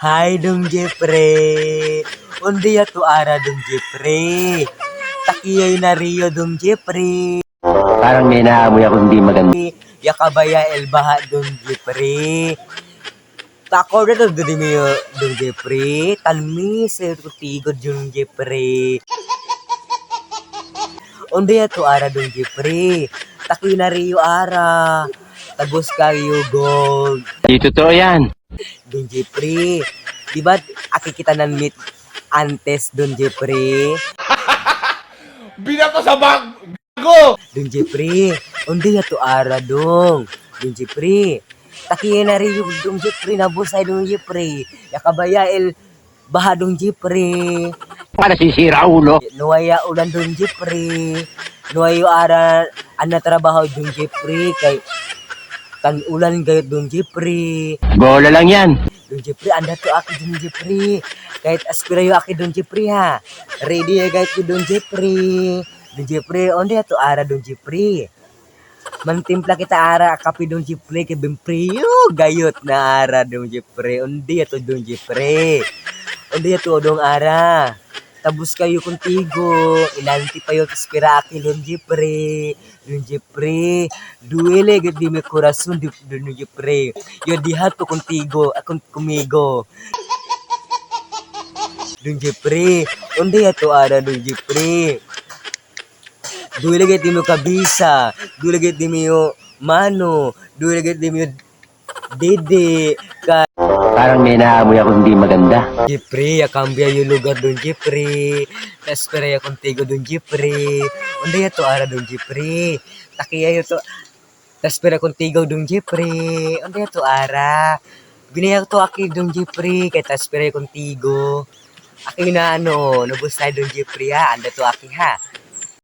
Hi, Dong Jeffrey. Undi ya to ara, Dong Jeffrey. Takiyay na Rio, Dong Jeffrey. Parang may naamoy ako hindi maganda. Yakabaya el baha, Dong Jeffrey. Tako na to, Dong Dong Jeffrey. Talmi sa tigod, Dong Jeffrey. Undi ya to ara, Dong Jeffrey. Takiyo na Rio ara. Tagos kayo gold. Di totoo yan. Don Jeffrey. Di ba aki kita nan meet antes Don Jeffrey? Binato sa bag! Gago! Don Jeffrey, undi ya to ara dong. Don Jeffrey, takiya na rin yung Don Jeffrey, nabusay Don Jeffrey. Yakabaya el baha Don Jeffrey. Para sisira ulo. Nuwaya ulan Don Jeffrey. Nuwayo ara ana trabaho Don Jeffrey kay tan ulan gayot Don Jeffrey. Bola lang yan. Don Jeffrey, anda to aki Don Jeffrey. Kahit aspirayo aki Don Jeffrey ha. Ready ya kahit ko Don Jeffrey. Don Jeffrey, onde to ara Don Jeffrey. Mantimpla kita ara kape Don Jeffrey kay Bempreo gayot na ara Don Jeffrey. Onde to Don Jeffrey. Onde to dong ara. Tabos kayo contigo. Ilanti pa yung aspira aki Don Jeffrey. Don Jeffrey, duele gid di mi corazon di Don Jeffrey. Yo diha to contigo, akong kumigo. Don Jeffrey, unde ya to ara Don Jeffrey. Duele gid di mo kabisa, duele gid di mo mano, duele gid di mo dede ka Parang may naamoy ako hindi maganda. Jeffrey, akambia yung lugar Don Jeffrey. Taspera ya contigo Don Jeffrey. Unde ya to ara Don Jeffrey. Takiya yo to. Taspera contigo Don Jeffrey. Unde ya to ara. Binaya to aki Don Jeffrey kay taspera ya contigo. Aki na ano, nabusay Don Jeffrey ha. Anda to aki ha.